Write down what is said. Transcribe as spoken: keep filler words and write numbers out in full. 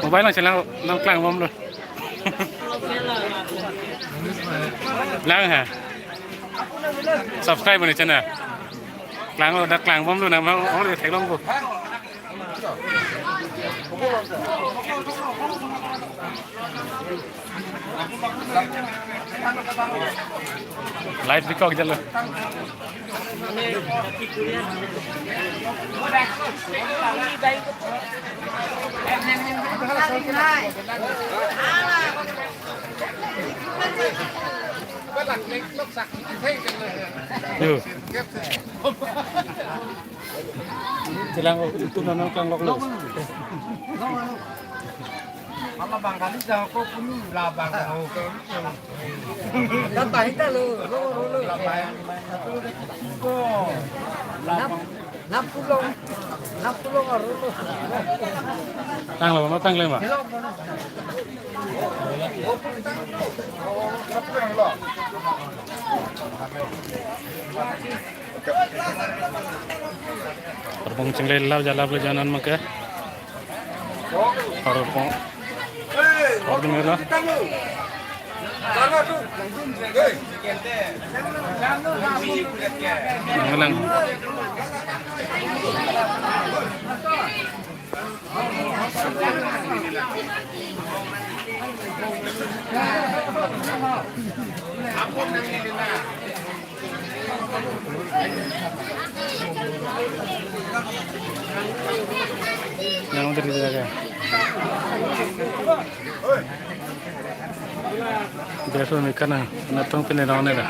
Mobile nangchelang, nangklangbomlo. Lang ha. Subscribe ne channel. Klanglo, dak klangbomlo nang, mang, ong le theklongpo. Live record jalo. Yo. Chelang, oh, itu nana klangloklo. Mama bang kali dah ko pun labang ko. Kata hita lo, lo, lo, lo. Labang. Ko. Nap, nap pulong, nap pulong aru lo. Tanglo, ma tanglo ma. Horbong chinglelo, jalap le janan make. Horbong. Horbong lo. Nanglang. Yang dari jaga. Biasa mereka na, na tong pine na ne da.